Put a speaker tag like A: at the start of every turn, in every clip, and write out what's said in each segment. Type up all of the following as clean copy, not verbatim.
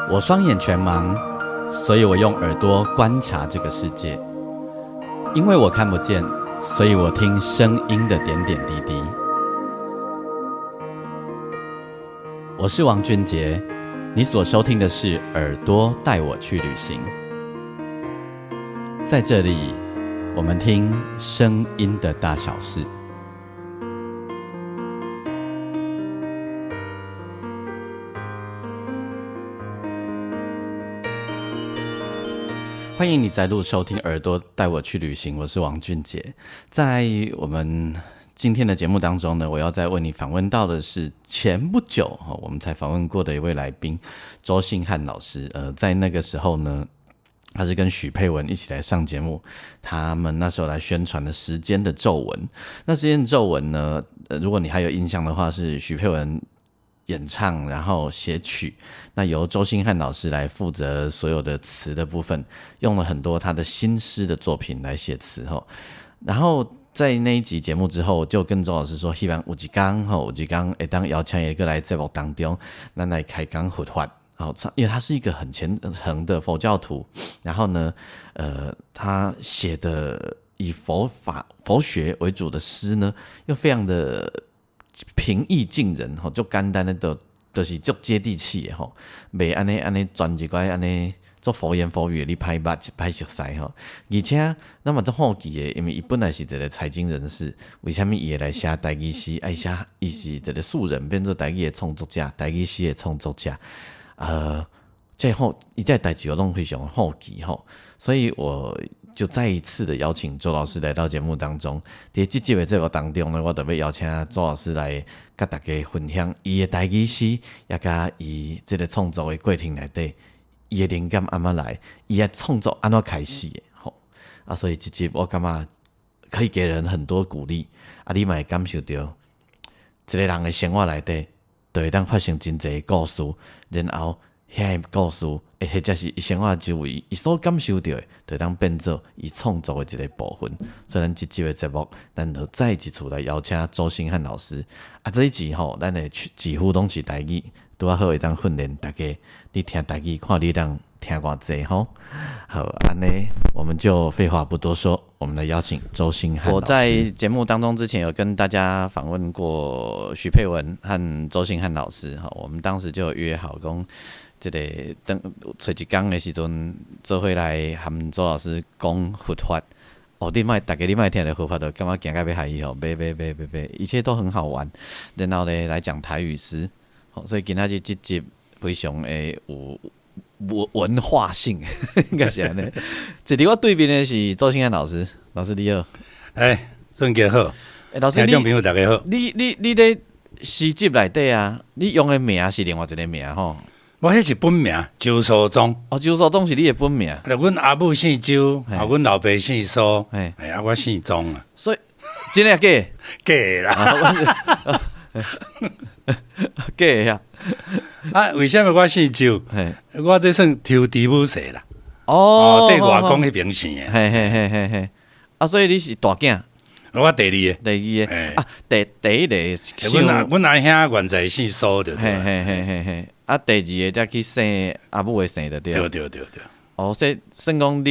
A: 我雙眼全盲，所以我用耳朵觀察這個世界。因為我看不見，所以我聽聲音的點點滴滴。我是王俊傑，你所收聽的是《耳朵帶我去旅行》。在這裡，我們聽聲音的大小事。歡迎你再度收聽《耳朵帶我去旅行》，我是王俊傑。在我們今天的節目當中呢，我要再為你訪問到的是前不久我們才訪問過的一位來賓周興漢老師。在那個時候呢，他是跟許佩文一起來上節目，他們那時候來宣傳的《時間的皺紋》。那《時間的皺紋》呢，如果你還有印象的話，是許佩文演唱，然後寫曲，那由周興漢老師來負責所有的詞的部分，用了很多他的新詩的作品來寫詞吼。然後在那一集節目之後，就跟周老師說，希望有一天吼，有一天會當邀請伊過來節目當中，咱來開講佛法。好，因為他是一個很虔誠的佛教徒，然後呢，他寫的以佛法佛學為主的詩呢，又非常的平易近人吼，足簡單的就是足接地氣的吼，袂按呢按呢轉一寡按呢做佛言佛語，你歹捌歹熟似吼。而且咱嘛足好奇的，因為伊本來是一個財經人士，為啥物伊會來寫台語詩？愛寫伊是一個素人變做台語的創作者，台語詩的創作者。這好，伊這代誌我攏非常好奇吼，所以我就再一次的邀請周老師來到節目當中。佇這集的節目當中呢，我特別邀請周老師來佮大家分享伊的台語詩，也佮伊這個創作的過程內底，伊的靈感按怎來，伊的創作按怎開始的吼。啊，所以這集我感覺可以給人很多鼓勵。啊，你嘛會感受到一個人的生活內底，就會當發生真濟故事，然後遐个故事，或者是伊生活周圍，伊所感受著的，就會當變做伊創作的一個部分。所以咱這集的節目，咱就再一次來邀請周興漢老師。啊，這一集吼，咱的幾乎攏是台語，拄仔好會當訓練大家，你聽台語，看你當聽偌濟吼。好，按呢，我們就廢話不多說，我們來邀請周興漢老師。我在節目當中之前有跟大家訪問過許佩文和周興漢老師，哈，我們當時就約好講，這個等揣一工的時陣，做伙來和周老師講佛法。哦，你莫，大家你莫聽著佛法就感覺驚甲欲害伊吼，袂袂袂袂袂，一切都很好玩。然後呢，來講台語詩，所以今仔日這集非常的有文化性，應該是按呢。坐佇我對面的是周興漢老師，老師你好。
B: 欸，俊傑好。
A: 欸，老師，
B: 聽眾朋友大家好。
A: 你咧詩集內底啊，你用的名是另外一個名吼？
B: 我彼是本名周蘇宗。
A: 哦，周蘇宗是你的本名。
B: 阮阿母姓周，啊，阮老爸姓蘇，欸，啊，我姓宗啊。
A: 所以真的假？
B: 假的啦。
A: 假的呀。
B: 啊，為啥物我姓周？我這算抽豬母姓啦。
A: 哦，
B: 對外公彼邊姓的。
A: 嘿嘿嘿嘿嘿。啊，所以你是大囝？
B: 我第二個。
A: 第二個。啊，第一個。
B: 阮阿兄原在姓蘇就對。
A: 嘿嘿嘿嘿嘿。啊，第二個才去姓阿母的姓就對。
B: 對對對對。
A: 哦，所以算講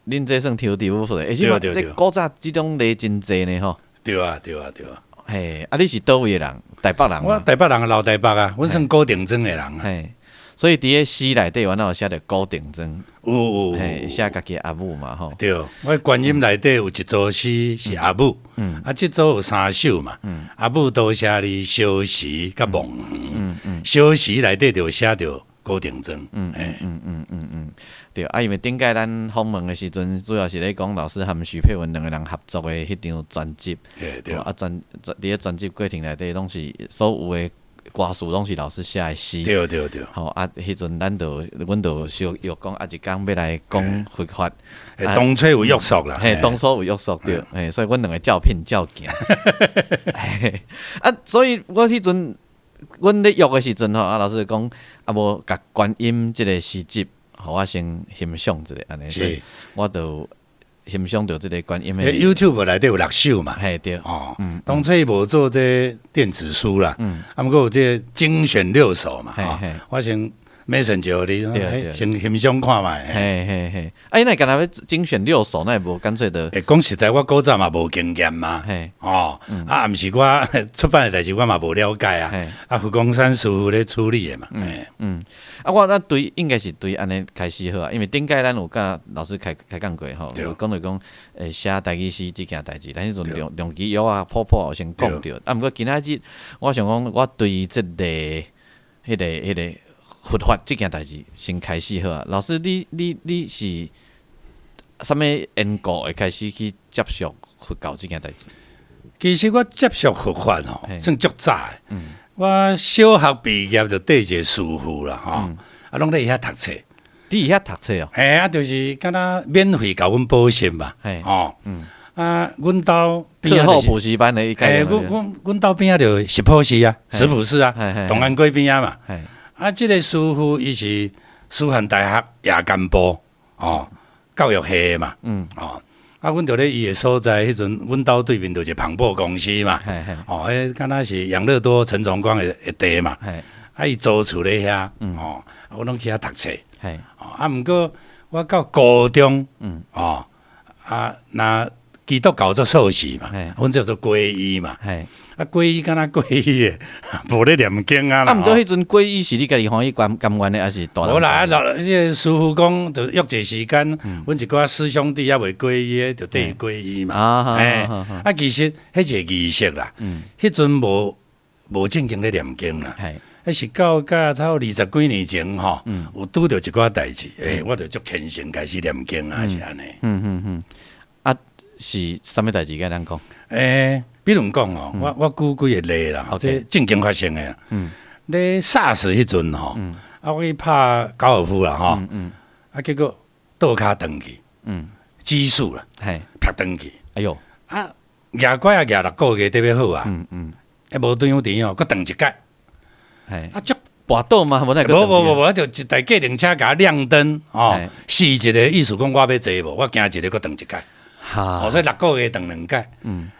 A: 恁這算抽豬母姓，而且這古早這種禮真濟呢吼。
B: 對啊對啊對啊。
A: 嘿，啊，你是佗位的人？台北人？
B: 我台北人，老台北啊，阮算古定莊的人啊。
A: 嘿，所以佇个詩內底，原來有寫著古定莊。
B: 有有。
A: 嘿，寫家己阿母嘛吼。
B: 對，我觀音內底有一組詩是阿母，啊，這組有三首嘛。阿母多謝你小時佮夢。小時內底就寫著古定莊。
A: 對，啊，因為頂擺咱訪問的時陣，主要是咧講老師和許佩文兩個人合作的彼張專輯。
B: 對對。
A: 啊，佇咧專輯過程內底，攏是所有的歌詞攏是老師寫的詩。
B: 對對對。
A: 吼，啊，彼陣咱就，阮就小約講，啊，一工欲來講佛法。
B: 當初有約束啦。
A: 嘿，當初有約束對，嘿，所以阮兩個照片照行。啊，所以我彼陣，阮咧約的時陣吼，啊，老師講，啊，無共觀音這個詩集，予我先欣賞一下，按呢，所以我就欣賞著這個觀音的。
B: YouTube 內底有六首嘛？
A: 嘿對。
B: 哦，當初伊無做這電子書啦，啊，毋過有這精選六首嘛，我先 Messenger 你先欣賞看覓。
A: 嘿嘿嘿，啊，伊若干焦欲精選六首，那會無乾脆的。
B: 欸，講實在，我古早嘛無經驗嘛，哦，啊，毋是我出版的代誌，我嘛無了解啊。啊，佛光山師父咧處理的嘛。
A: 嗯，啊，我那對應該是對按呢開始好啊，因為頂擺咱有佮老師開開講過吼，有講著講，寫台語詩這件代誌，咱彼陣長長期約啊，破破有先講著。啊，毋過今仔日我想講，我對這个、彼个、彼个佛法這件代誌先開始好啊。老師，你是啥物緣故會開始去接觸佛教這件代誌？
B: 其實我接觸佛法吼，算足早的。我小學畢業就綴一個師父啦，吼，啊，攏咧遐讀冊。
A: 佇遐讀冊哦？
B: 嘿啊，就是敢若免費共阮補習嘛，吼。啊，阮兜
A: 課後補習班的一
B: 欸，阮兜邊仔就石浦寺啊，石浦寺啊，同安街邊仔嘛。啊，這個師父伊是師範大學夜間部哦，教育系的嘛。哦，啊，阮就咧伊的所在，彼陣阮兜對面就一個帆布公司嘛。哦，彼敢若是養樂多陳崇光的地嘛。啊，伊租厝咧遐，哦，我攏去遐讀冊。哦，啊，毋過我到高中，哦，啊，若基督教做素食嘛，阮叫做皈依嘛。啊，皈依敢若皈依的，無咧念經啊。
A: 啊，毋過彼陣皈依是你家己歡喜甘甘願的，抑是大人？
B: 無啦，啊，老彼個師父講，就約一個時間，阮一寡師兄弟猶未皈依的，就綴伊皈依嘛。欸，啊，其實彼一個儀式啦，彼陣無正經咧念經啦。彼是到甲差不多二十幾年前吼，有拄著一寡代誌，欸，我就足虔誠開始念經啊，是按呢。
A: 啊，是啥物代誌？佮咱講？
B: 欸，比如講哦，我舉幾個例啦，這正經發生的。咧 SARS 彼陣吼，啊，我去拍高爾夫啦，吼，啊，結果倒跤斷去，指數啦，拍斷去。
A: 哎喲，
B: 啊，舉拐仔舉6個月得欲好啊，啊，無斷有甜哦，閣斷一擺。啊，足
A: 跋倒嗎？無
B: 無無無，我就一台計程車共亮燈哦，試一個意思講我欲坐無，我驚一个閣斷一擺。哦，所以6個月斷兩擺。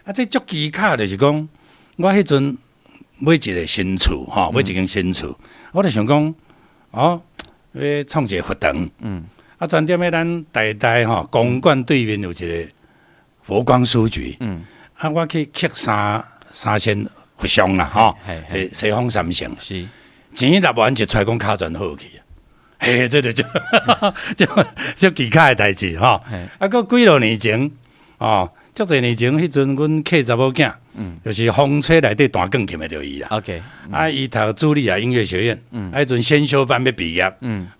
B: 啊，這足蹊蹺就是講，我彼陣買一個新厝吼，買一間新厝，我就想講，哦，欲創一個佛堂。啊，專踮咧咱台大吼公館對面有一個佛光書局。啊，我去刻三尊佛像啦，吼，西方三聖。錢納完就出來講跤全好去。嘿，這就足足足蹊蹺的代誌吼。啊，閣幾落年前，哦，足濟年前，彼陣阮客查某囝，就是風吹內底彈鋼琴的就伊啦。 啊，伊讀茱莉亞音樂學院，啊，彼陣先修班欲畢業，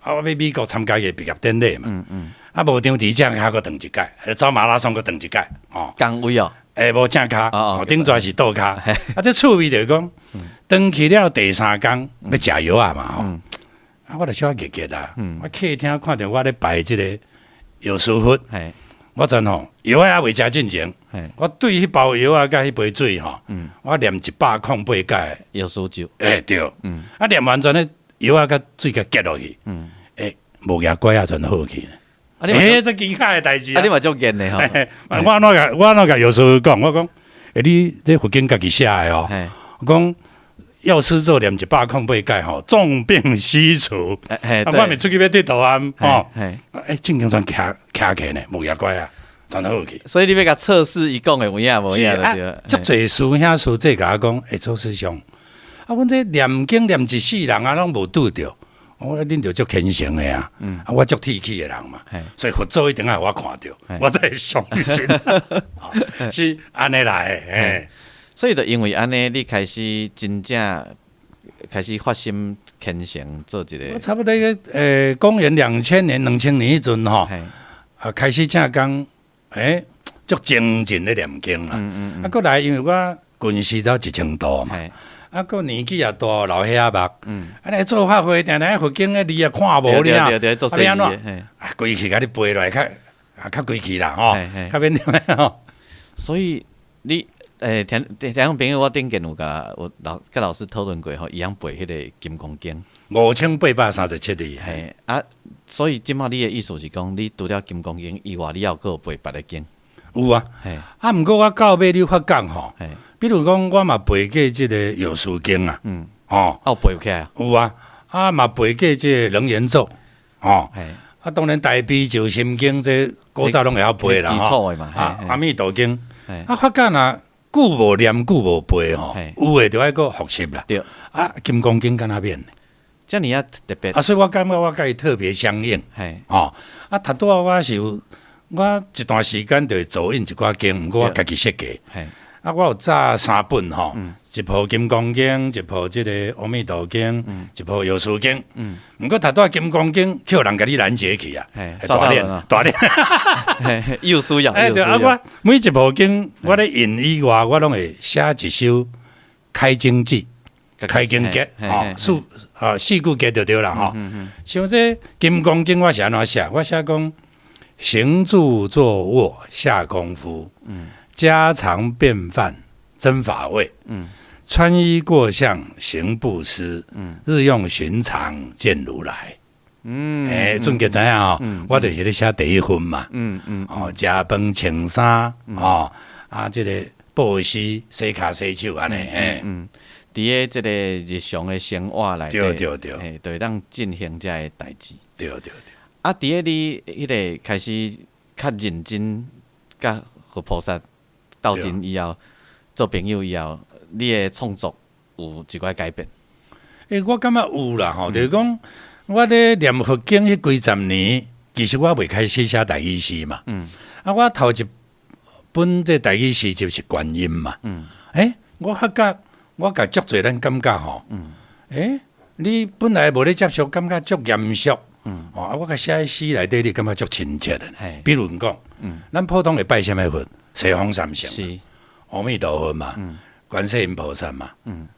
B: 啊，我欲美國參加伊個畢業典禮嘛。啊，無張佇正跤閣斷一擺，走馬拉松閣斷一擺，哦。
A: 仝位哦。
B: 欸，無正跤，頂逝是倒跤。啊，這趣味就是講，斷去了第三工欲食藥仔嘛，吼。啊，我就小可熱熱啊，我客廳看著我咧拜這個藥師佛，我陣吼藥仔猶未食進前，我對彼包藥仔佮彼杯水吼，我念108擺
A: 藥師咒。
B: 欸，對，啊，念完全咧藥仔佮水共結落去，欸，無舉拐仔全好去。欸，這蹊蹺的代誌
A: 啊！你嘛足緣的吼。
B: 我按怎共藥師佛講？我講，欸，你這佛經家己寫的哦。我講藥師咒念108擺吼，重病悉除。啊，我咪出去欲佚佗啊，吼。欸，正經全徛徛起呢，無舉拐仔，全好去。
A: 所以你欲共測試伊講的有影無影就對。
B: 足濟師兄師姐共我講，欸，祖師兄，啊，阮這念經念一世人啊，攏無拄著。我恁就足虔誠的啊，啊，我足鐵齒的人嘛，所以佛祖一定愛予我看著，我才會相信，是按呢來的。欸，
A: 所以就因為按呢，你開始真正開始發心虔誠做一個。
B: 我差不多公元2000年、2000年彼陣吼，啊，開始正講，欸，足精進咧念經啦。啊，閣來因為我近視才1000度嘛。啊，閣年紀也大，流黑仔目。啊，你做法會定定佛經的字也看無了，啊，欲按怎？啊，規氣共你背落來較啊較規氣啦吼，較免念吼。
A: 所以你欸，聽聽眾朋友，我頂間有共我老佮老師討論過吼，伊曉背彼個《金剛經》
B: 5837字。
A: 嘿，啊，所以這馬你的意思是講，你除了《金剛經》以外，你猶閣有背別的經？
B: 有啊，啊，毋過我到尾你發覺吼，比如講我嘛背過這個藥師經啊，吼，
A: 有背起來？
B: 有啊，啊嘛背過這個楞嚴咒，吼，啊當然大悲咒心經這古早攏會曉背啦，吼，啊阿彌陀經，啊發覺若久無念久無背吼，有的就愛閣復習啦。
A: 對，
B: 啊金剛經敢若免。
A: 遮爾仔特別。
B: 啊，所以我感覺我佮伊特別相應。吼，啊，頭拄仔我是有，我一段時間就會做印一寡經，毋過我家己設計。啊，我有紮三本吼，一部金剛經，一部這個阿彌陀經，一部藥師經。毋過頭拄仔金剛經，予人共你攔截去啊！大練大練，
A: 有需要。
B: 欸，對啊，我每一部經，我咧印以外，我攏會寫一首開經偈。開經偈，吼，四句偈就對啦，吼。像這金剛經，我是按怎寫？我寫講行住坐臥下功夫，家常便飯真法味，穿衣過巷行布施，日用尋常見如來。欸，準確知影吼，我就是咧寫第一份嘛。哦，食飯穿衫，哦，啊，這個布施洗跤洗手按呢，嘿。
A: 佇个這個日常的生活內底，
B: 對，
A: 嘿，就會當進行這个代誌。啊，佇个你彼個開始較認真佮佛菩薩鬥陣以後，做朋友以後，你的創作有一寡改變？
B: 欸，我感覺有啦吼，就是講我咧念佛經彼幾十年，其實我未開始寫台語詩嘛。啊，我頭一本這台語詩集是觀音嘛。欸，我發覺我共足濟人感覺吼，欸，你本來無咧接觸，感覺足嚴肅。哦，啊，我共寫詩內底，你感覺足親切的。比如講，咱普通會拜啥物佛？西方三聖。阿彌陀佛嘛，觀世音菩薩嘛，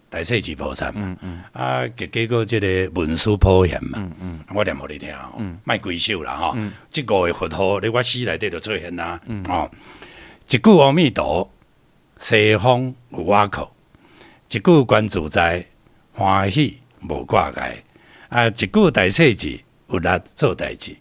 B: 大勢至菩薩嘛，啊，結果這個文殊普賢嘛，我念予你聽吼，莫規首啦吼，這五個佛號，佇我詩內底就出現啦，哦，一句阿彌陀，西方有我靠；一句觀自在，歡喜無掛礙；啊，一句大勢至，有力做代誌。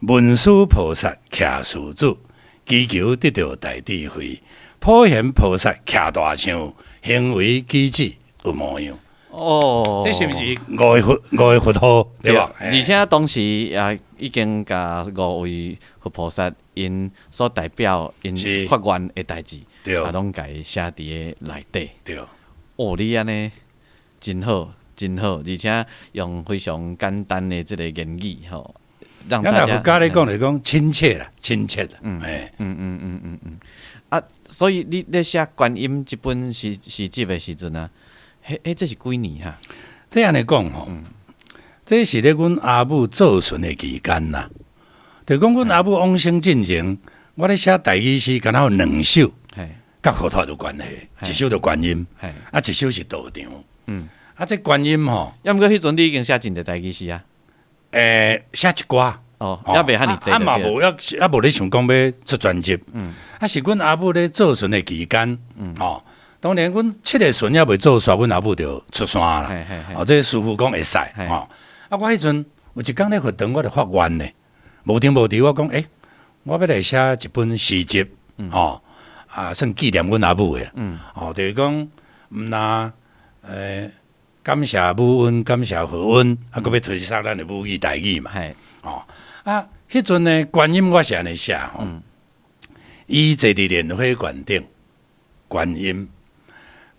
B: 文殊菩薩徛事主，祈求得到大智慧。普賢菩薩徛大象，行為舉止有模樣。
A: 哦，
B: 這是毋是五個佛號對無？
A: 而且當時也已經共五位佛菩薩𪜶所代表𪜶發願的代誌，啊，攏共伊寫佇个內底。哦，你按呢真好，真好，而且用非常簡單的這個言語吼，讓大家。
B: 佛家咧講來講親切啦，親切啦。欸，
A: 啊，所以你咧寫《觀音》這本詩集的時陣啊，彼這是幾年哈？
B: 這按呢講吼，這是咧阮阿母做巡的期間啦。就講阮阿母往生進前，我咧寫台語詩，敢若有兩首，佮佛陀有關係，一首就觀音，啊，一首是道場。啊，這觀音吼，
A: 抑毋過彼陣你已經寫真濟台語詩啊？
B: 欸，寫一寡。
A: 哦，猶未遐爾濟。
B: 啊嘛無，猶無咧想講欲出專輯。啊，是阮阿母咧做巡的期間，哦，當然阮七个旬猶未做煞，阮阿母就出山啦。哦，這師父講會使，哦。啊，我彼陣有一工咧佛堂，我就發願咧，無定無佇，我講，欸，我欲來寫一本詩集，哦，啊，算紀念阮阿母的。哦，就是講，毋若，感謝母恩，感謝佛恩，啊，閣欲推捒咱的母語台語嘛。哦，啊，彼陣呢，觀音我是按呢寫吼，伊坐佇蓮花觀頂，觀音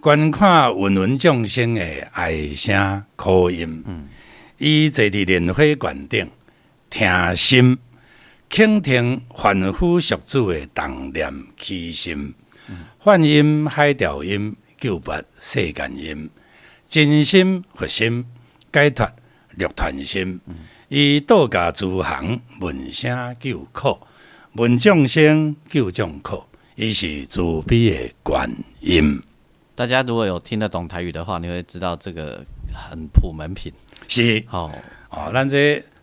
B: 觀看芸芸眾生的哀聲苦音，伊坐佇蓮花觀頂聽心，傾聽凡夫俗子的動念起心，梵音海潮音救拔世間音，真心佛心解脫六團心。伊倒駕慈航聞聲救苦，聞眾生救眾苦，伊是慈悲的觀音。
A: 大家如果有聽得懂台語的話，你會知道這個很普門品。
B: 是，哦，哦，咱這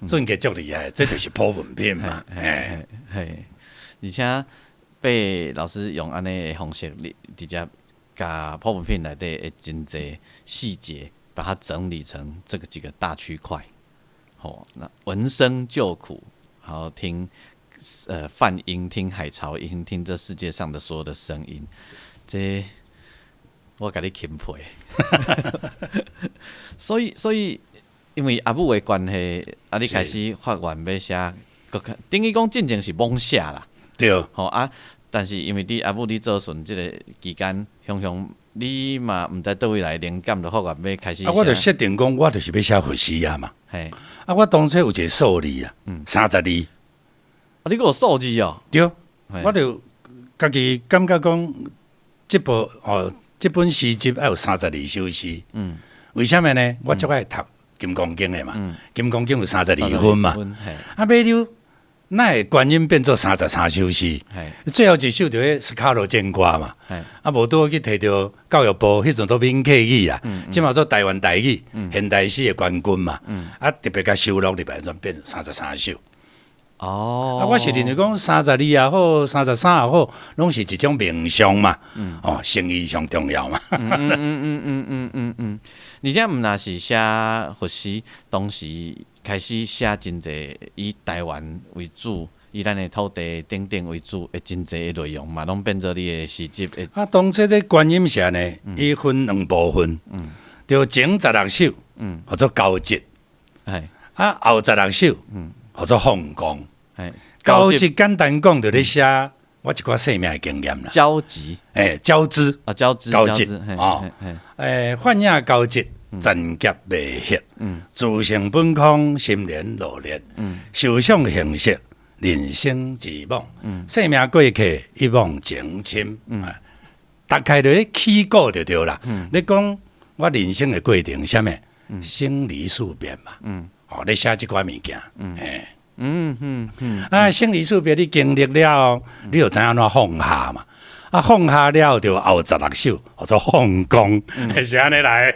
B: 準格足厲害，這就是普門品嘛。嘿，
A: 嘿，而且被老師用按呢的方式，你直接共普門品內底的真濟細節，把它整理成這個幾個大區塊。哦，那聞聲救苦，然後聽梵音，聽海潮音，聽這世界上的所有的聲音，這我共你欽佩。所以因為阿母的關係，啊，你開始發願欲寫，等於講進前是罔寫啦。
B: 對。
A: 吼啊！但是因為你阿母佇做順這个期間，雄雄你嘛毋知佗位來靈感，就發願欲開始。
B: 啊，我就設定講，我就是欲寫佛詩啊嘛。嘿。啊，我當初有一个數字啊，32。
A: 啊，你閣有數字哦？
B: 對。我就家己感覺講，這部哦，這本詩集愛有32首詩。為啥物呢？我足愛讀《金剛經》的嘛，金剛經》有32分嘛。啊，尾了，哪會觀音變做33首詩？最後一首就彼斯卡羅戰歌嘛。啊，無拄好去提著教育部，彼陣都閩客語啊，這馬做台灣台語現代詩的冠軍嘛。啊，特別共收錄入來，就變33首。哦，啊，我是認為講32也好，33也好，攏是一種面相嘛。哦，誠意上重要嘛。
A: 而且毋若是寫佛詩，當時開始寫真濟以台灣為主，以咱的土地等等為主的真濟的內容嘛，攏變做你的詩集。
B: 啊，當初這觀音社呢，伊分兩部分，就前16首，號做交織，啊，後16首，號做放光。交織簡單講，就咧寫我一寡生命的經驗啦。
A: 交織，
B: 欸，交織
A: 啊，交織，
B: 交織，哦，欸，幻影交織，殘劫未歇，自性本空，心靈羅列，受想行識，人生之夢，生命過客，一往情深，大概就咧起鼓就對啦。你講我人生的過程，啥物？生離死別嘛，哦，你寫這寡物件，欸。啊，生離死別你經歷了後，你就知影按怎放下嘛。啊，放下了就後16首，號做放光，是按呢來。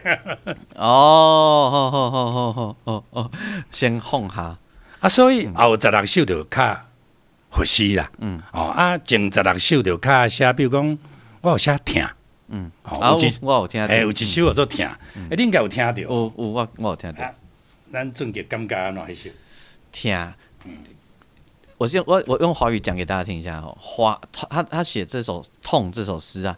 A: 哦，好好好好好好好，先放下。
B: 啊，所以後16首就較佛詩啦。哦，啊，前16首就較寫，比如講，我有寫疼。
A: 哦，我有聽。
B: 欸，有一首叫做疼，欸，你應該有聽著。
A: 有有，我有聽著。
B: 咱俊傑感覺按怎彼首？
A: 疼。我用華語講給大家聽一下哦。華他寫這首痛這首詩啊，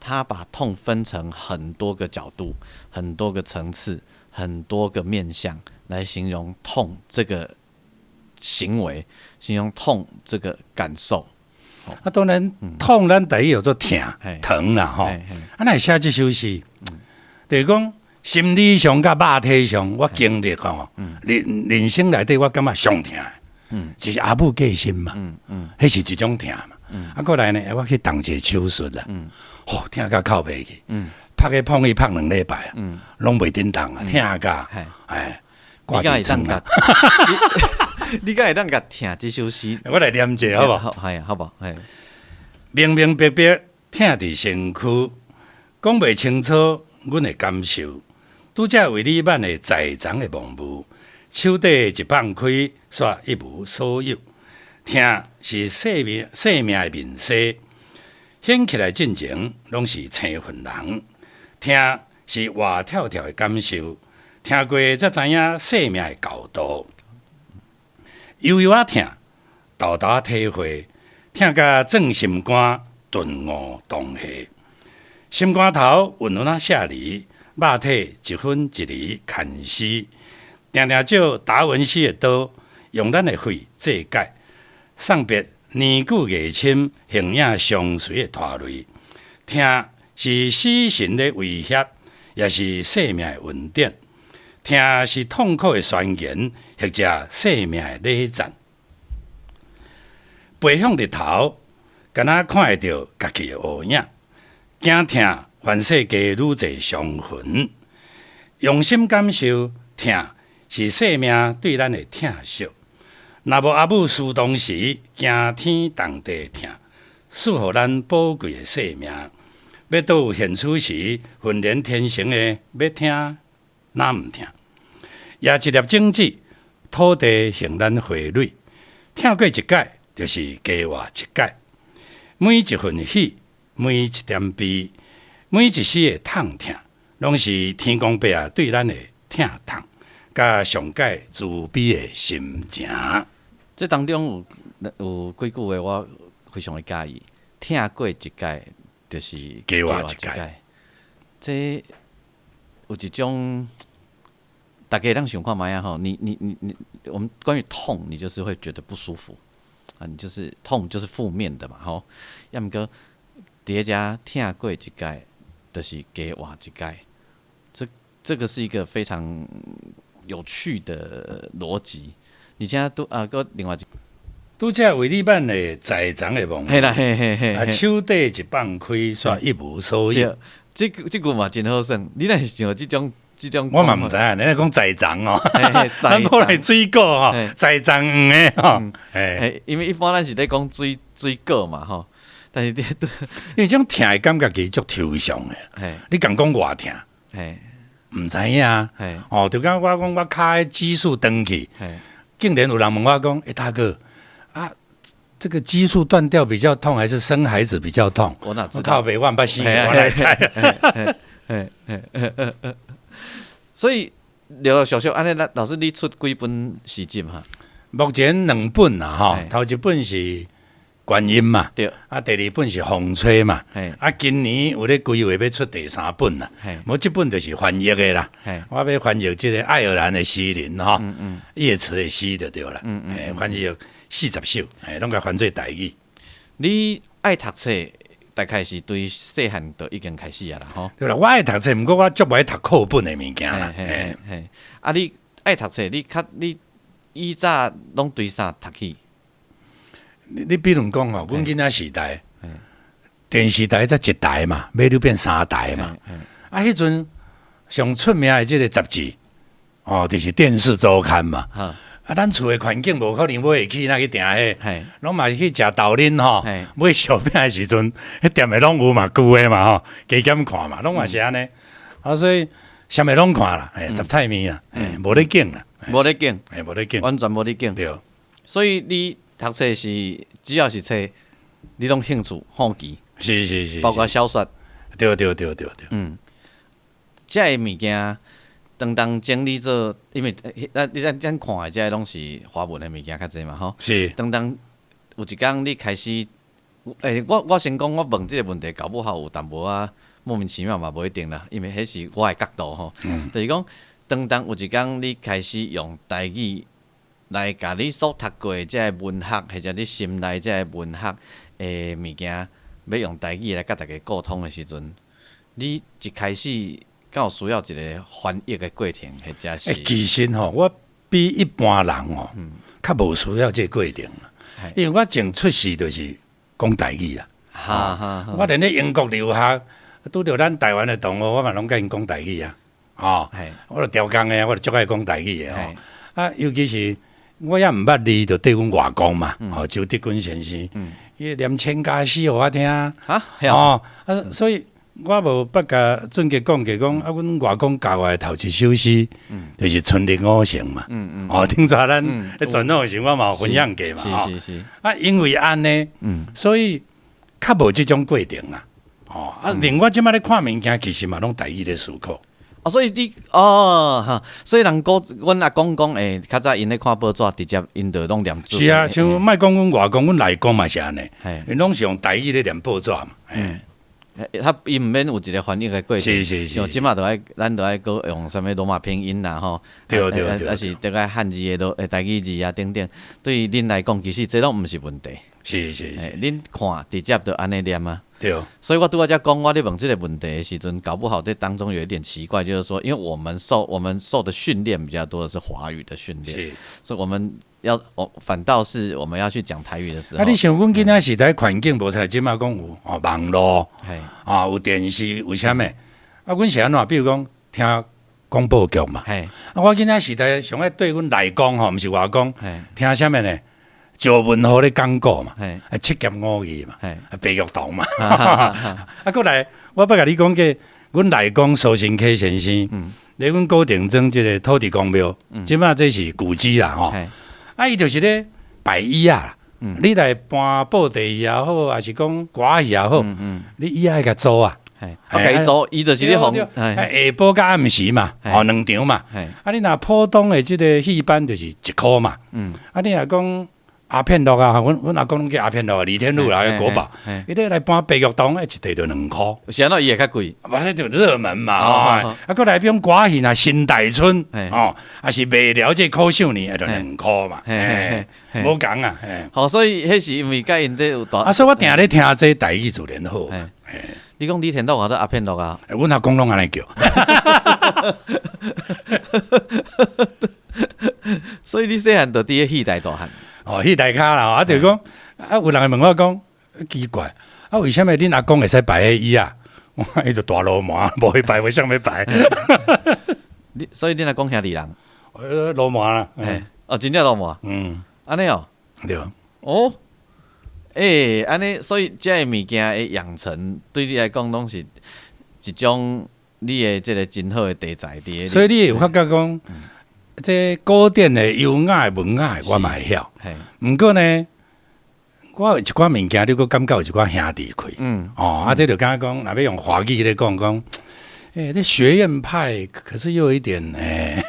A: 他把痛分成很多個角度、很多個層次、很多個面向來形容痛這個行為，形容痛這個感受。
B: 啊，當然痛，咱台語叫做疼疼啦吼。啊，哪會寫這首詩，就是講心理上佮肉體上，我經歷吼，人生內底我感覺上疼。就是阿母過身嘛，彼是一種疼嘛。啊，過來呢，我去動一个手術啦，吼，疼甲哭袂去，拍去碰伊拍2禮拜啊，攏袂振動啊，疼甲，哎，
A: 你敢會當共？你敢會當共疼這首詩？
B: 我來念者好無？
A: 好，係好無？係。
B: 明明白白疼佇身軀，講袂清楚阮的感受，拄才為你挽的在場的夢霧。手底一放開，煞一無所有。疼是生命，生命的面紗，顯起來進前攏是生份人。疼是活跳跳的感受，聽過才知影生命的厚度。悠悠仔疼，沓沓仔體會，疼甲鑽心肝，頓悟當下。心肝頭溫溫仔寫字，肉體一分一厘牽絲。定定照達文西的刀，用咱的肺做解，送別年久月深、形影相隨的拖累。疼是死神的威脅，也是生命的恩典。疼是痛苦的宣言，或者生命的禮讚。背向日頭，敢若看會著家己的烏影。驚疼，凡世間愈濟傷痕。用心感受疼，是生命對咱的疼惜。若無阿母思當時驚天動地疼，賜予咱寶貴的生命。欲倒現此時，渾然天成的欲疼，哪毋疼？也一粒種子，土地還咱花蕊。疼過一擺，就是加活一擺。每一份喜，每一點悲，每一絲的痛疼，攏是天公伯仔對咱的疼痛，佮上蓋慈悲的心情。
A: 這當中有幾句話，我非常的佮意。疼過一擺，就是
B: 加活一擺。
A: 這有一種，逐家通想看覓仔吼，你，我們關於痛，你就是會覺得不舒服啊，你就是痛就是負面的嘛，吼。抑毋過佇遮疼過一擺，就是加活一擺，這個是一個非常有趣的邏輯。而且拄啊，閣另外一
B: 拄才韋禮曼的在場的夢，
A: 嘿啦嘿嘿嘿，
B: 啊手底一放開，煞一無所有。
A: 這句嘛真好耍，你若是像這種，
B: 我嘛毋知影，你講在場哦，咱過來水果吼，在場黃的吼，
A: 嘿，因為一般咱是咧講水果嘛吼，但是這
B: 因為這種疼的感覺其實足抽象的，你共講偌疼，毋知影，哦，就敢我講我跤的激素斷去，竟然有人問我講，欸，大哥啊，這個激素斷掉比較痛，還是生孩子比較痛？
A: 我哪知道？
B: 靠北，我毋捌生，我哪知？
A: 所以陸陸續續按呢，老師你出幾本詩集哈？
B: 目前兩本啦，吼，頭一本是觀音嘛，啊，第二本是風吹嘛，啊，今年有咧規劃欲出第三本啦，無這本就是翻譯的啦，我欲翻譯這個愛爾蘭的詩人吼，葉慈的詩就對啦，翻譯40首，攏共翻做台語。
A: 你愛讀冊，大概是對細漢就已經開始啊啦，吼。
B: 對啦，我愛讀冊，毋過我足無愛讀課本的物件啦。
A: 嘿嘿，啊，你愛讀冊，你較你以早攏對啥讀起？
B: 你比如講吼，阮囡仔時代，電視台才一台嘛，尾就變三台嘛。啊，彼陣上出名的這個雜誌，哦，就是電視週刊嘛。啊，咱厝的環境無可能買會起，哪去訂彼？攏嘛是去食豆奶吼，買燒餅的時陣，彼店的攏有嘛，舊的嘛吼，加減看嘛，攏嘛是按呢。啊，所以啥物攏看啦，雜菜麵啦，無咧揀啦，
A: 無咧揀，
B: 無咧揀，
A: 完全無咧揀。
B: 對。
A: 所以你讀冊是只要是冊，你攏興趣好奇。
B: 是是是。
A: 包括小說。
B: 對對對對對。
A: 這个物件。當整理做，因為咱你咱咱看的這個攏是華文的物件較濟嘛吼。
B: 是。
A: 當有一工你開始，欸，我先講，我問這個問題，搞不好有淡薄仔莫名其妙嘛，無一定啦，因為彼是我的角度吼。就是講，當有一工你開始用台語來共你所讀過的這个文學，或者你心內這个文學的物件，欲用台語來佮大家溝通的時陣，你一開始敢有需要一個翻譯的過程，或者是？
B: 欸，其實吼，我比一般人吼，較無需要這個過程，因為我從出世就是講台語啦。我連咧英國留學，拄著咱台灣的同學，我嘛攏共𪜶講台語啊。哦，我就調工的，我就足愛講台語的吼。啊，尤其是我猶毋捌字，就綴阮外公嘛，哦，周德軍先生，伊念千家詩予我聽。哦，啊，所以我無捌共俊傑講過，講啊，阮外公教我的頭一首詩，就是《春日五成》嘛。哦，頂早咱咧專訪的時，我嘛有分享過嘛。
A: 是是是。
B: 啊，因為按呢，所以較無這種過程啦。哦，啊，連我這擺咧看物件，其實嘛攏台語咧思考。
A: 哦，所以你哦，哈，所以人講，阮阿公講，欸，較早𪜶咧看報紙，直接𪜶就攏念。
B: 是啊，像莫講阮外公，阮內公嘛是按呢，𪜶攏是用台語咧念報紙嘛。
A: 他伊毋免有一個翻譯的過程，
B: 是是是。
A: 像這馬都愛，咱都愛閣用啥物羅馬拼音啦，吼。
B: 對對對。
A: 還是這個漢字的羅，台語字啊等等，對恁來講，其實這攏毋是問題。
B: 是是是。
A: 恁看直接就按呢念啊。
B: 對。
A: 所以我拄仔才講，我咧問這個問題的時陣，搞不好這當中有一點奇怪，就是說，因為我們受的訓練比較多的是華語的訓練，所以我們要，我反倒是我們要去講台語的時候。
B: 啊，你像阮囡仔時代環境無像這馬講有哦網路，啊有電視有啥物？啊，阮是按怎？比如講聽廣播劇嘛。啊，我囡仔時代上愛綴阮內公吼，毋是外公，聽啥物呢？趙文和咧講古嘛，啊七俠五義嘛，啊白玉堂嘛。啊，閣來，我捌共你講過，阮內公蘇新啟先生，咧阮古定莊這個土地公廟，這馬這是舊址啦吼。啊，伊就是咧擺椅仔，你來搬布袋戲也好，還是講歌仔戲也好，你椅仔愛共租啊。
A: 啊，共伊租，伊就是咧予。
B: 下晡佮暗時嘛，哦，兩場嘛。啊，你若普通的這個戲班就是一箍嘛。啊，你若講阿片樂啊，阮阿公攏叫阿片樂啊，李天祿啦，國寶，伊咧來搬白玉糖，一塊就2箍。
A: 是按怎伊會較貴？
B: 無這就熱門嘛，啊，閣來比如歌戲啊，新大村，哦，抑是麥寮這苦秀年，就兩箍嘛，無仝啊。
A: 好，所以彼是因為佮𪜶這有大。
B: 啊，所以我定咧聽這台語自然好。
A: 你講李天祿還是阿片樂啊？
B: 阮阿公攏按呢叫。
A: 所以你細漢就佇咧戲台大漢。
B: 哦，戲台跤啦，啊，就是講，啊，有人會問我講，奇怪，啊，為啥物恁阿公會使擺彼椅仔？我講伊就大流氓，無去擺，為啥物擺？
A: 你所以恁阿公兄弟人？
B: 流氓啦，
A: 哦，真正流氓。
B: 嗯，
A: 按呢哦。
B: 對。
A: 哦，欸，按呢，所以這个物件的養成，對你來講，攏是一種你的這个真好的題材佇。
B: 所以你會有發覺講，這古典的優雅的文雅的，我嘛會曉。毋過呢，我有一寡物件，你閣感覺有一寡兄弟氣。哦，啊，這就敢若講，若欲用華語咧講講，欸，這學院派，可是又有一點欸，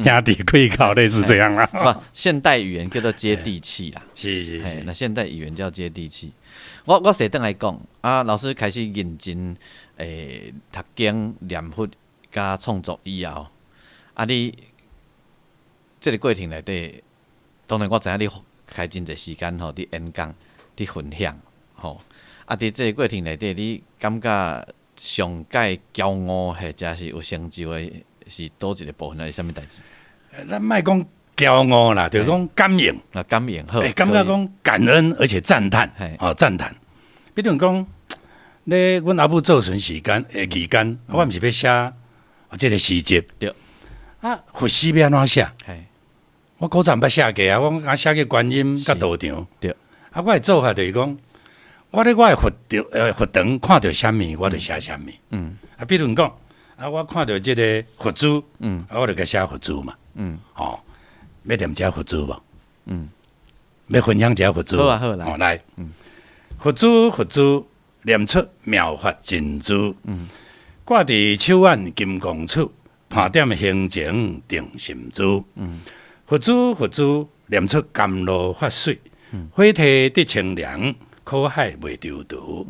B: 兄弟氣口類似這樣啦。
A: 不，現代語言叫做接地氣啦。
B: 是是是。
A: 那現代語言叫接地氣。我踅轉來講，啊，老師開始認真欸讀經念佛佮創作以後，啊，你這个過程內底，當然我知影你開真濟時間吼，佇演講、佇分享，吼。啊，佇這个過程內底，你感覺上蓋驕傲或者是有成就的，是佗一个部分，還是啥物代誌？
B: 咱莫講驕傲啦，就是講感應。
A: 啊，感應好。
B: 欸，感覺講感恩，而且讚嘆，哦，讚嘆。比如講，咧阮阿母做船時間的期間，我毋是欲寫這个詩集。
A: 對。
B: 啊，佛詩欲按怎寫？我古早毋捌寫過啊，我敢寫過觀音佮道場。
A: 對。
B: 啊，我的做法就是講，我咧我的佛場佛堂看著啥物，我就寫啥物。啊，比如講，啊，我看著這个佛珠，啊，我就共寫佛珠嘛。哦，欲念一下佛珠無？欲分享一下佛珠。
A: 好啊，好來。
B: 哦，來。佛珠佛珠，念出妙法真珠。掛佇手腕金剛杵，盤點行情定心珠。佛珠佛珠，念出甘露法水，火體得清涼，苦海袂丟毒。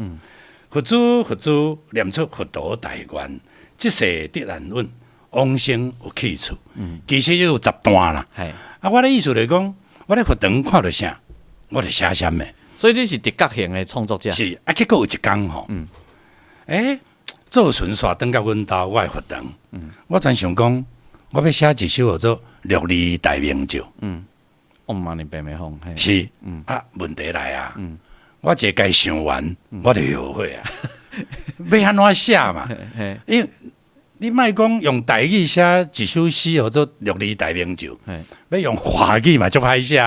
B: 佛珠佛珠，念出佛陀大願，這世得安穩，往生有去處。其實有10段啦。啊，我的意思就是講，我咧佛堂看著啥，我就寫啥物。
A: 所以你是直覺型的創作者。
B: 是啊，結果有一工吼，欸，做巡煞轉到阮兜，我的佛堂，我全想講，我欲寫一首叫做《六字大明咒》。
A: 嗡嘛呢叭咪吽。
B: 是，啊，問題來啊，我一个想完，我就後悔啊。欲按怎寫嘛？因為你莫講用台語寫一首詩叫做《六字大明咒》，欲用華語嘛足歹寫，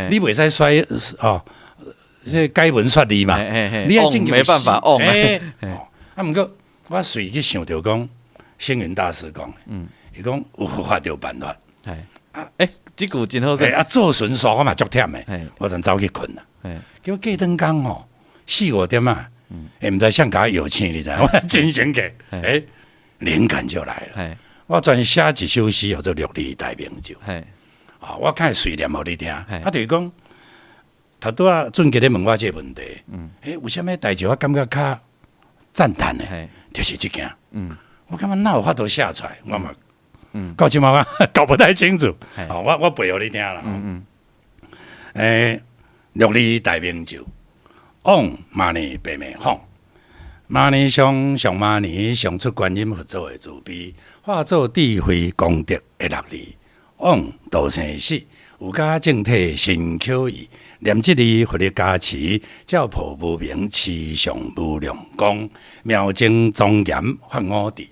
B: 你袂使說哦，這改文說字嘛，你愛
A: 沒辦法嗡。
B: 啊，毋過我隨去想著講，星雲大師講的，伊講有佛法就有辦法。
A: 啊，欸，這句真好說。
B: 啊，做巡煞我嘛足忝的，我就走去睏啦。結果過轉工吼，四五點啊，欸，毋知誰共我搖醒，你知影？我精神起，欸，靈感就來了。我專寫一首詩叫做《六字大明咒》。啊，我較會隨念予你聽。啊，就是講，頭拄仔俊傑咧問我這個問題，欸，有啥物代誌我感覺較讚嘆的，就是這件。我感覺哪有法度寫出來，我嘛，到這馬我搞不太清楚。哦，我背予你聽啦。欸，六字大明咒，嗡嘛呢叭咪吽，嘛呢上上嘛呢上出觀音佛祖的慈悲，化作智慧功德的六字，嗡度生死，有加淨體心口意，念這字佛力加持，照破無明馳上無量光，妙淨莊嚴發五智，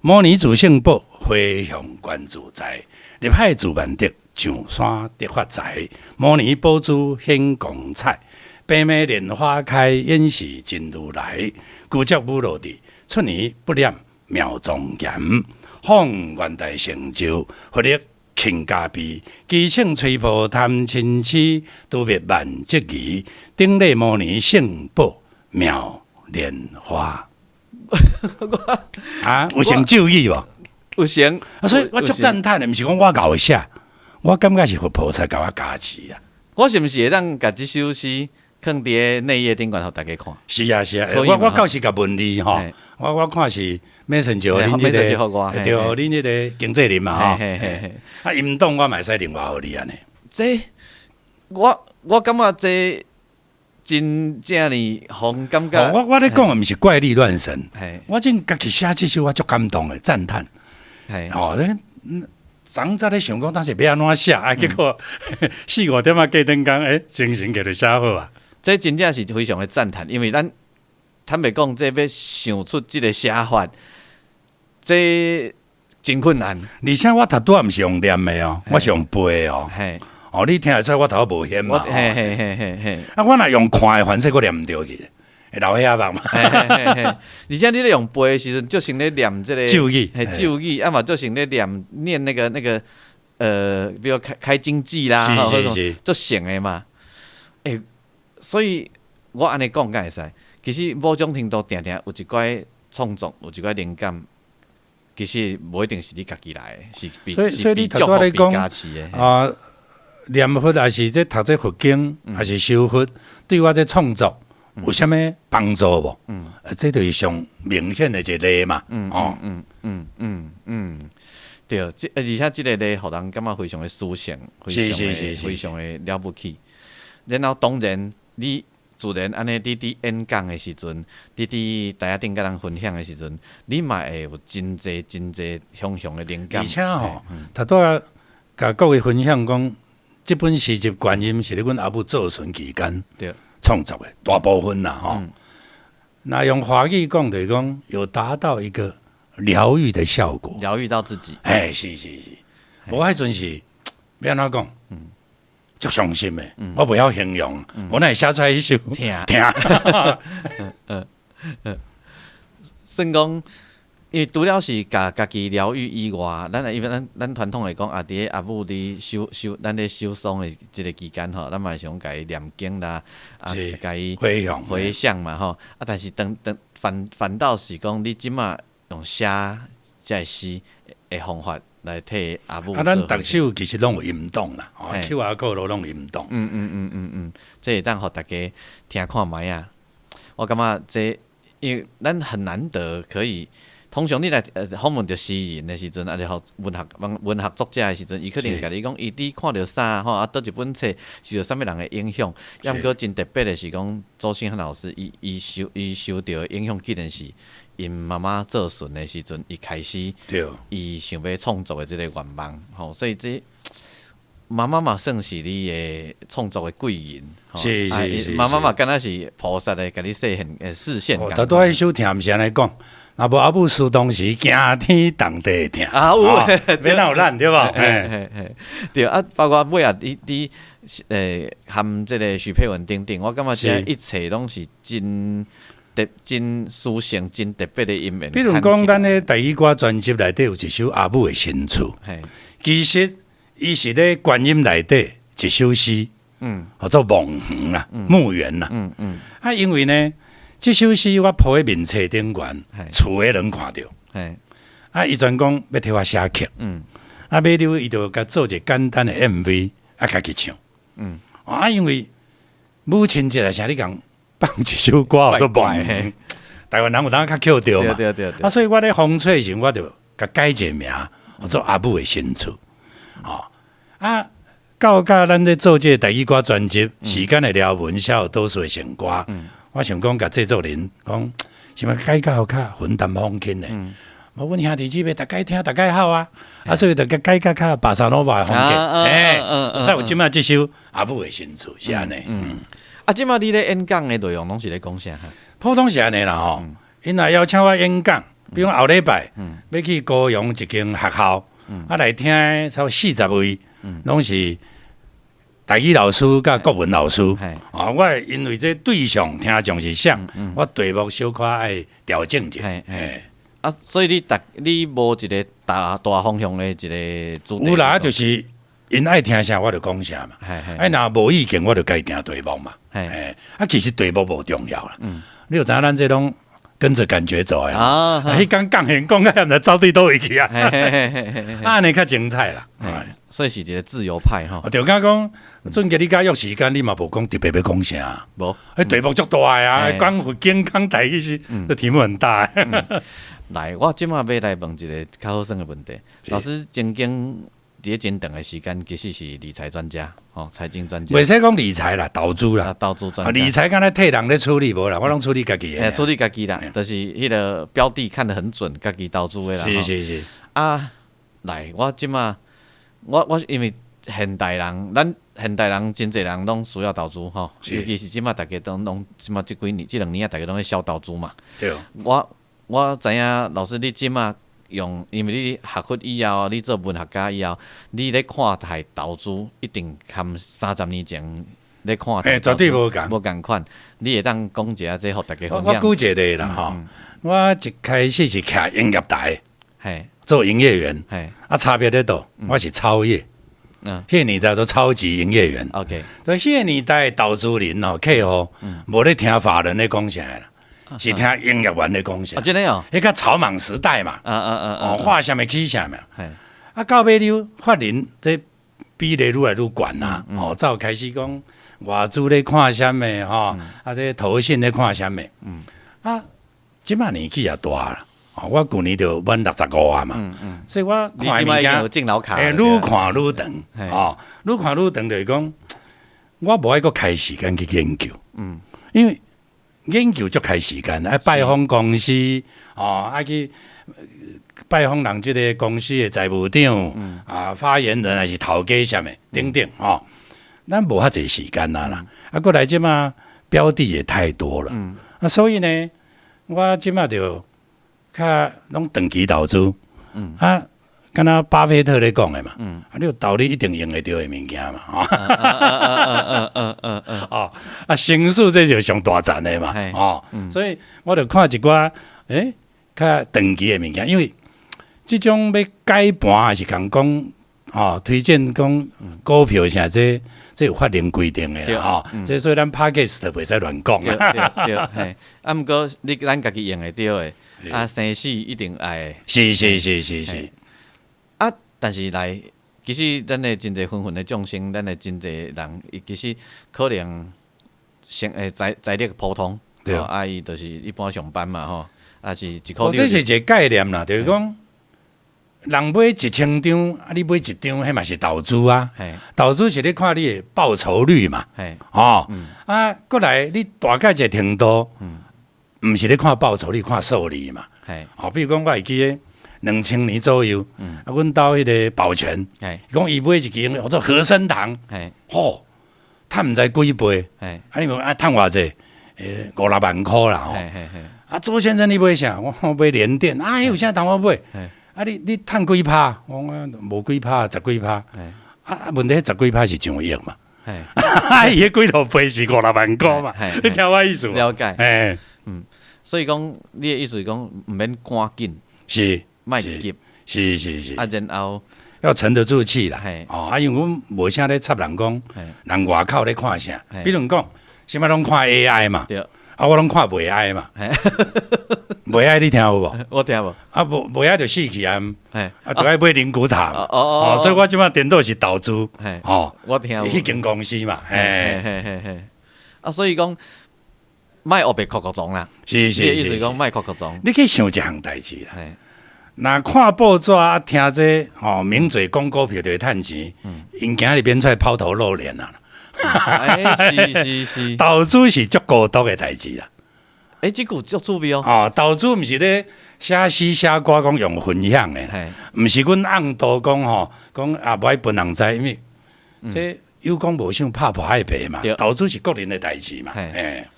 B: 摩尼主聖寶回向觀自在，入海自萬德上山得發財，摩尼寶珠顯光彩，白眉蓮花開，演示真如來，具足無漏智，出離不染妙莊嚴，放願大成就，佛力勤加被，機請吹破貪嗔癡，度滅萬劫疑，頂禮摩尼聖寶妙蓮花。啊，有成咒語無？
A: 有成。
B: 啊，所以我足讚嘆的，毋是講我𠢕會寫，我感覺是佛菩薩共我加持啊。
A: 我是毋是會當共這首詩囥佇咧內頁頂懸，予大家看？
B: 是啊是啊，我到時共問你吼，我看是 Messenger 恁這個，對，恁這個經紀人嘛吼。啊，音檔我嘛會使另外予你按呢。
A: 這我感覺這真正呢，予人感覺。
B: 我咧講的毋是怪力亂神，我真家己寫這首我足感動的讚嘆。哦，昨早咧想講當時欲按怎寫，啊，結果四五點仔過轉工，欸，精神給就寫好啊。
A: 這真正是非常的讚嘆，因為咱坦白講，這欲想出這個寫法，這真困難。
B: 而且我頭拄仔毋是用念的哦，我是用背的哦。哦，你聽會出來我頭無嫌嘛？
A: 嘿嘿嘿嘿嘿。
B: 啊，我若用看的，反正閣念毋著去，會留遐目嘛。
A: 而且你咧用背的時陣，就像咧念這個
B: 咒語，
A: 嘿咒語，啊嘛就像咧念念那個，比如開經記啦，足像的嘛。欸，所以我按呢講敢會使？其實某種程度定定有一寡創作，有一寡靈感，其實無一定是你家己來的，是被
B: 所以你頭拄仔咧講啊，念佛抑是這讀這佛經，抑是修佛，對我這創作有啥物幫助無？嗯，這就是上明顯的一個例嘛。哦，
A: 對，這而且這個例，予人感覺非常的殊勝，非常的非常的了不起。然後當然，你自然按呢，你佇演講的時陣，你佇台仔頂佮人分享的時陣，你嘛會有真濟真濟雄雄的靈感。
B: 而且吼，頭拄仔共各位分享講，這本詩集《觀音》是咧阮阿母做巡期間創作的大部分啦吼。那用華語講就是講，有達到一個療癒的效果，
A: 療癒到自己。
B: 嘿，是是是，我彼陣是欲按怎講？足傷心的，我袂曉形容，我哪會寫出來彼首
A: 疼
B: 疼。
A: 算講，因為除了是共家己療癒以外，咱因為咱傳統來講，啊，佇咧阿母佇守守，咱咧守喪的這個期間吼，咱嘛會想共伊念經啦，啊，共伊
B: 回向
A: 回向嘛吼。啊，但是當當反倒是講，你這馬用寫這個詩的方法來替阿母。
B: 啊，咱逐首其實攏有音檔啦，QR code 攏有音檔。
A: 嗯，這會當予大家聽看覓仔。我感覺這，因為咱很難得可以，通常你來訪問著詩人的時陣，抑是予文學作者的時陣，伊可能會共你講，伊佇看著啥吼，啊，佗一本冊受著啥物人的影響。抑毋過真特別的是講，周星漢老師伊受著的影響，竟然是𪜶媽媽做巡的時陣，伊開始伊想欲創作的這個願望，吼，所以這媽媽嘛算是你的創作的貴人，媽媽嘛敢若是菩薩的，共你示現示現。
B: 頭拄仔彼首疼毋是按呢講，若無阿母死當時驚天動地疼，
A: 啊有，
B: 欲哪有咱對無？
A: 嘿嘿嘿，對啊，包括尾仔你含這個許佩文等等，我感覺這一切攏是真特真殊勝、真特別的因緣。
B: 比如講，咱咧台語歌專輯內底有一首《阿母的新厝》，其實伊是咧觀音內底一首詩，叫做墓園啦、墓園啦。啊，因為呢，這首詩我鋪佇面冊頂懸，厝的人看著。啊，伊專講欲替我寫曲。啊，尾了伊就共做一個簡單的 MV，啊，家己唱。啊，因為母親節來啥你講放一首歌叫做墓園，台灣人有當較抾著嘛。啊，所以我咧封冊時，我就共改一個名，叫做阿母的新厝。哦，啊，到甲咱咧做這個台語歌專輯，時間的療文寫予多數的成歌，我想講共製作人講，是毋改較較雲淡風輕的？無阮兄弟姊妹逐家聽，逐家好啊，啊，所以就共改較較巴薩諾瓦的風格，欸，才有這馬這首阿母的新厝是按呢。
A: 啊，這馬你咧演講的內容攏是咧講啥？
B: 普通是按呢啦吼，𪜶若邀請我演講，比如講後禮拜欲去高雄一間學校，啊來聽差不多40位，攏是台語老師佮國文老師。啊，我因為這對象聽眾是啥，我題目小可愛調整者。
A: 啊，所以你逐你無一個大大方向的一個主題。
B: 有啦，就是𪜶愛聽啥我就講啥嘛。啊，若無意見我就家己定題目嘛。啊，其實題目無重要啦。你有知影咱這攏跟著感覺走的啊。彼工講現講，毋知走佇佗位去啊。按呢較精彩啦。
A: 所以是一个自由派吼。
B: 就敢講，俊傑你佮約時間，你嘛無講特別欲講啥。
A: 無。
B: 彼題目足大的啊，講佛經講台語是，這題目很大。
A: 來，我這馬欲來問一个較好耍的問題。老師曾經佇咧真長的時間，其實是理財專家，吼，財經專家。
B: 袂使講理財啦，投資啦。
A: 投資專家。
B: 理財敢若替人咧處理無啦，我攏處理家己的。
A: 處理家己啦，就是彼个標的看得很準，家己投資的啦。
B: 是是是。
A: 啊，來，我這馬，我因為現代人，咱現代人真濟人攏需要投資吼，尤其是這馬大家都攏這馬這幾年、這兩年啊，大家攏咧痟投資嘛。
B: 對。
A: 我知影老師你這馬用，因為你學佛以後，你做文學家以後，你咧看待投資一定含30年前咧看待。
B: 欸，絕對無仝。
A: 無仝款，你會當講一下這予大家分享。
B: 我舉一個例啦吼，我一開始是徛營業台，做營業員，啊差別佇佗，我是超業。彼個年代都超級營業員。 所以彼個年代投資人哦，客戶無咧聽法人咧講啥啦，是聽營業員咧講啥。
A: 啊，真的哦。
B: 彼個草莽時代嘛。哦，畫啥物起啥物。啊，到尾了法人這比例愈來愈懸啊。哦，才有開始講外資咧看啥物吼，啊，這投信咧看啥物。啊，這馬年紀也大啦。哦，我舊年就滿65啊嘛。所以我看物件，欸，愈看愈長。哦，愈看愈長就是講，我無愛閣開時間去研究。因為研究足開時間，愛拜訪公司，哦，愛去拜訪人這个公司的財務長，啊，發言人還是頭家啥物等等，吼，咱無遐濟時間啊啦。啊，過來這馬標的也太多了。啊，所以呢，我這馬就較攏長期投資。啊，敢若巴菲特咧講的嘛，啊，你有投你一定用會著的物件嘛，哦，啊，生死這就上大層的嘛，哦，所以我就看一寡，欸，較長期的物件，因為這種欲解盤還是共講，哦，推薦講股票啥這，這有法令規定的啦，吼，這所以咱 Podcast 袂使亂講。
A: 對對對，嘿，啊，毋過你咱家己用會著的，啊，生死一定愛。
B: 是是是是是。
A: 啊，但是來，其實咱的真濟芸芸的眾生，咱的真濟人，伊其實可能生會財力普通，啊，伊就是一般上班嘛，吼，啊是一箍。
B: 這是一個概念啦，就是講，人買1000張，啊，你買一張，彼嘛是投資啊。投資是咧看你的報酬率嘛。哦，啊，過來你大概一個程度，毋是咧看報酬率，看數字嘛。哦，比如講，我會記得2000年左右，啊，阮兜彼个保全，講伊買一間叫做和生堂，吼，趁毋知幾倍，啊，你問啊，趁偌濟？欸，五六萬箍啦，吼。啊，朱先生你買啥？我買聯電，啊，彼有啥通我買？啊，你趁幾趴？我講無幾趴，十幾趴。啊，問題十幾趴是上億嘛？啊，伊彼幾落倍是五六萬箍嘛？你聽我意思無？
A: 了解。
B: 欸，
A: 所以講，你的意思是講，毋免趕緊，莫急，
B: 是是是。
A: 啊，然後
B: 要沉得住氣啦。哦，啊，因為阮無啥咧插人講，人外口咧看啥？比如講，啥物攏看 AI 嘛。啊，我攏看袂愛嘛。袂愛你聽有無？
A: 我聽無。
B: 啊，無袂愛就死去啊！啊，就愛買靈骨塔嘛。哦，所以我這擺顛倒是投資。哦，
A: 我聽有。
B: 彼間公司嘛。
A: 嘿嘿嘿嘿。啊，所以講，莫烏白哭哭撞啦。
B: 是是是。
A: 你的意思講，莫哭哭撞。
B: 你去想一項代誌啦。若看報紙啊，聽這吼名嘴講股票就會趁錢，𪜶今仔日免出來拋頭露臉啊。
A: 欸，是是是。
B: 投資是足孤獨的代誌啦。
A: 欸，這句足趣味哦。
B: 哦，投資毋是咧寫詩寫歌講用分享的，毋是阮暗度講吼，講啊無愛分人知，因為這有講無想拍破愛白嘛。投資是個人的代誌嘛。欸，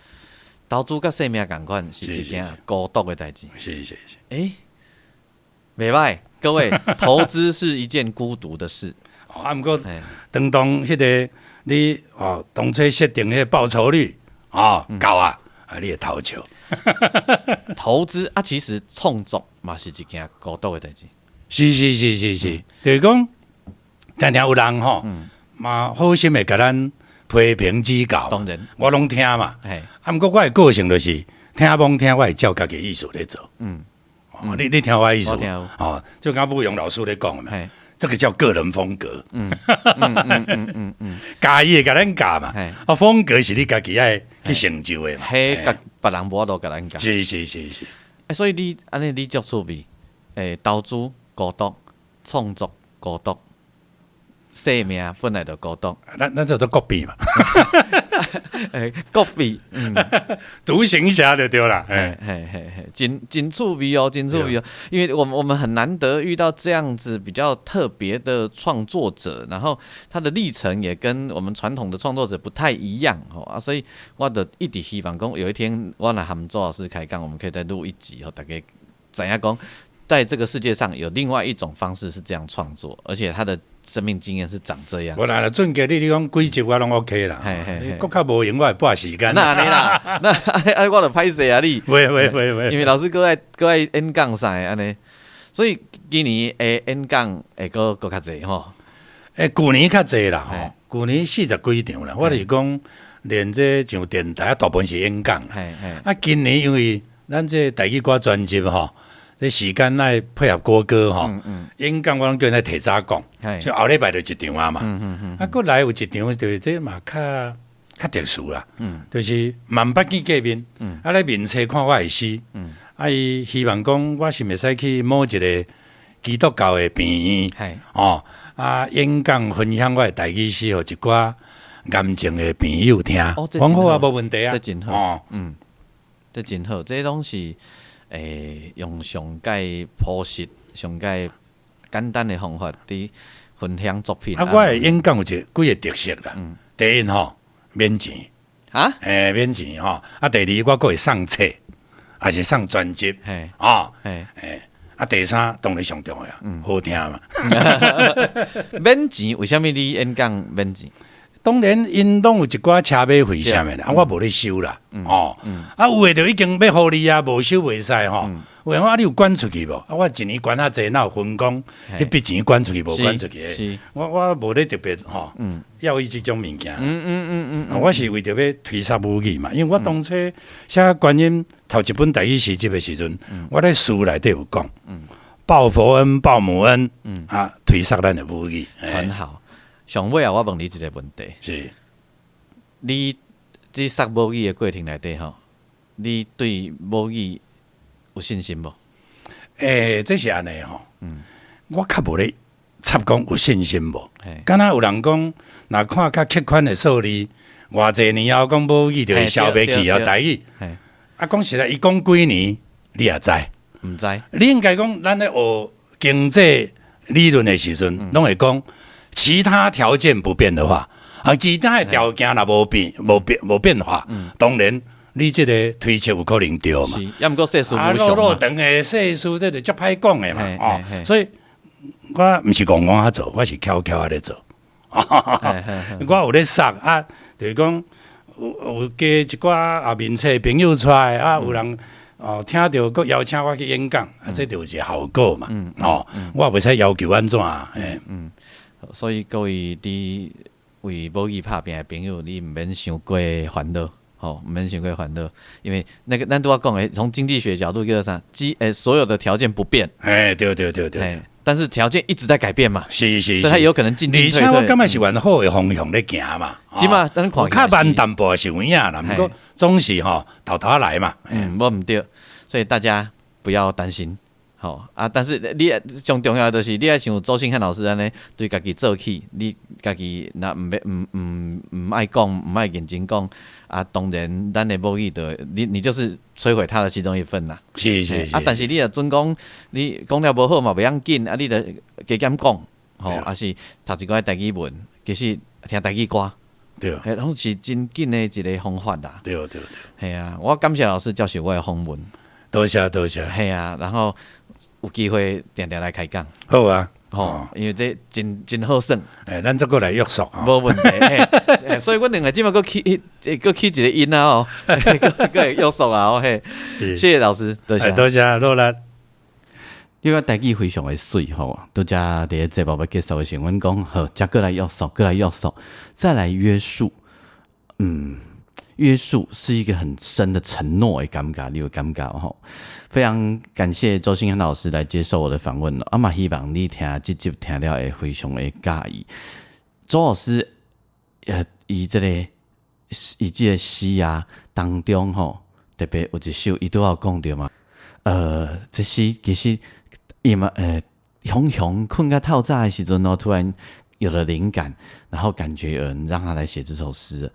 A: 投資佮生命仝款，是一件孤獨的代誌。
B: 是是是。
A: 欸，袂䆀，各位，投資是一件孤獨的事。
B: 啊，毋過當當彼个你哦，當初設定彼个報酬率哦夠啊，啊你會偷笑。
A: 投資啊，其實創作嘛是一件孤獨的代誌。
B: 是是是是是，就是講，定定有人吼，嘛好心會共咱批評指教，
A: 當然，
B: 我攏聽嘛。啊，毋過我的個性就是聽罔聽，我會照家己意思咧做。你聽我意思？
A: 我聽有。
B: 哦，就敢武勇老師咧講的嘛。這個叫個人風格。教伊會共咱教嘛，啊，風格是你家己愛去成就的嘛。
A: 彼共別人無法度共咱教。
B: 是是是是。
A: 欸，所以你按呢你足趣味，投資孤獨，創作孤獨，生命本來就孤獨。
B: 咱叫做國幣嘛。
A: 國幣，
B: 獨行俠就對啦。
A: 嘿嘿嘿嘿，真真趣味哦，真趣味哦，因為我們很難得遇到這樣子比較特別的創作者，然後他的歷程也跟我們傳統的創作者不太一樣吼啊，所以我就一直希望講有一天我若和周老師開講，我們可以再錄一集吼，大家知影講，在這個世界上有另外一種方式是這樣創作，而且他的生命經驗是長這樣。
B: 無啦，俊傑，你講幾集我攏 OK 啦。你閣較無閒，我會撥時間。
A: 那按呢啦，那按呢我就歹勢啊你。
B: 袂袂袂袂。
A: 因為老師閣愛閣愛演講啥的按呢，所以今年的演講會閣較濟吼。
B: 欸，舊年較濟啦吼，舊年四十幾場啦。我就是講連這上電台，大部分是演講。啊，今年因為咱這台語歌專輯吼，這時間愛配合國歌吼，演講我攏叫𪜶提早講，像後禮拜就一場啊嘛。啊，閣來有一場就是這嘛較較特殊啦，就是嘛毋捌見過面，啊來面冊看我的詩，啊伊希望講我是毋會使去某一個基督教的病院，哦，啊演講分享我的台語詩，予一寡癌症的病友聽，講好啊，無問題啊，
A: 這真好，哦，這真好，這攏是。用上蓋樸實、上蓋簡單的方法佇分享作品。
B: 啊，我的演講有一幾個特色啦。第一吼，免錢。
A: 啊？
B: 免錢吼。啊，第二我閣會送冊，也是送專輯。哦。啊，第三當然上重要，好聽嘛。
A: 免錢？為啥物你演講免錢？
B: 當然，𪜶攏有一寡車馬費啥物啦，啊，我無咧收啦，哦，啊，有的就已經欲予你啊，無收袂使吼。有的講啊，你有捐出去無？啊，我一年捐較濟，哪有分講？彼筆錢捐出去無捐出去？我無咧特別吼，要伊這種物件。我是為著欲推捒母語嘛，因為我當初寫觀音頭一本台語詩集的時陣，我咧書內底有講，報佛恩，報母恩，啊，推捒咱的母語。
A: 很好。上尾啊，我問你一個問題：
B: 是，
A: 你佇捒母語的過程內底吼，你對母語有信心無？
B: 欸，這是按呢吼。我較無咧插講有信心無？敢若有人講，若看較客觀的數字，偌濟年後講母語就會消袂去啊，台語。啊，講實在，伊講幾年，你也知？
A: 毋知。
B: 你應該講，咱咧學經濟理論的時陣，攏會講。其他條件不變的話，啊，其他的條件若無變、無變、無變化，當然你這個推測有可能對嘛。
A: 是，毋過世事無
B: 常。啊，路路長的世事，這就足歹講的嘛。哦，所以我毋是戇戇仔做，我是巧巧仔咧做。我有咧捒啊，就是講有加一寡啊面冊朋友出來啊，有人哦聽著閣邀請我去演講，啊，這就有一個效果嘛。哦，我也袂使要求按怎。
A: 所以各位佇為母語拍拚的朋友，你毋免傷過煩惱，吼，毋免傷過煩惱，因為那個咱拄仔講的，從經濟學角度叫做啥？所有的條件不變。
B: 哎，對對對對。
A: 但是條件一直在改變嘛。
B: 是是。
A: 所以它有可能進進退退。
B: 而且我感覺是往好的方向咧行嘛。
A: 這馬咱看
B: 較慢淡薄是有影啦，毋過總是吼頭頭來嘛。
A: 嗯，無毋對，所以大家不要擔心。吼啊！但是你上重要就是你愛像周星漢老師按呢，對家己做起，你家己若毋欲毋毋毋愛講，毋愛認真講，啊，當然咱的母語就你就是摧毀他的其中一份啦。
B: 是是是。
A: 啊，但是你若準講，你講了無好嘛，袂要緊，啊，你著加減講，吼，抑是讀一寡台語文，其實聽台語歌，彼攏是真緊的一個方法啦。
B: 對對對。
A: 嘿啊，我感謝老師接受我的訪問。
B: 多謝多謝。
A: 嘿啊，然後。有機會定定來開講。
B: 好啊，
A: 吼，因為這真真好耍。
B: 欸，咱再閣來約束。
A: 無問題，所以阮兩個這馬閣起，閣起一個音啊哦，閣會約束啊哦嘿。謝謝老師，多謝。
B: 多謝，努力。
A: 你看台語非常的媠吼，拄才佇咧節目欲結束的時陣，阮講好，才閣來約束，閣來約束，再來約束。約束，是一個很深的承諾的感覺，你有感覺吼？非常感謝周興漢老師來接受我的訪問。啊嘛，希望你聽這集聽了會非常的佮意。周老師，伊這個詩啊當中吼，特別有一首，伊拄仔有講著嘛。這詩其實伊嘛雄雄睏甲透早的時陣哦，突然有了靈感，然後感覺有人讓他來寫這首詩，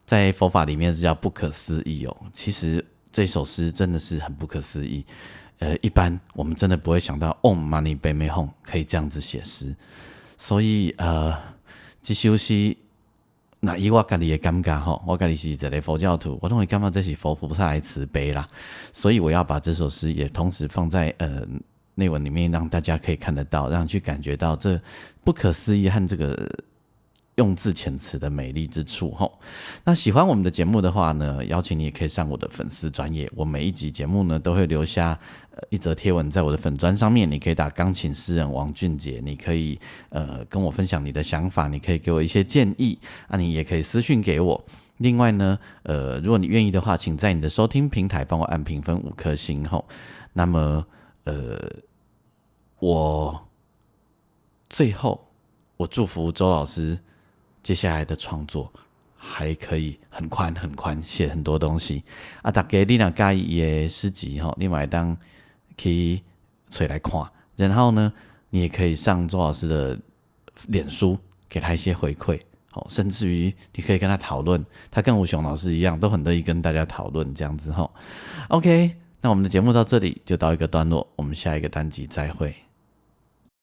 A: 在佛法裡面是叫不可思議哦。其實這首詩真的是很不可思議。一般我們真的不會想到唵嘛呢叭咪吽可以這樣子寫詩，所以這首詩，那以我家己的感覺吼，我家己是一個佛教徒，我攏會感覺這是佛菩薩的慈悲啦，所以我要把這首詩也同時放在內文裡面，讓大家可以看得到，讓去感覺到這不可思議和這個用字遣詞的美麗之處吼。那喜歡我們的節目的話呢，邀請你也可以上我的粉絲專頁，我每一集節目呢都會留下一則貼文在我的粉專上面，你可以打鋼琴詩人王俊傑，你可以跟我分享你的想法，你可以給我一些建議，啊，你也可以私訊給我。另外呢，如果你願意的話，請在你的收聽平台幫我按評分五顆星吼。那麼，我最後我祝福周老師接下來的創作還可以很寬很寬，寫很多東西。啊，大家你若佮意伊的詩集吼，你嘛會當去揣來看。然後呢，你也可以上周老師的臉書給他一些回饋，好，甚至於你可以跟他討論，他跟吳雄老師一樣，都很樂意跟大家討論這樣子吼。OK，那我們的節目到這裡就到一個段落，我們下一個單集再會。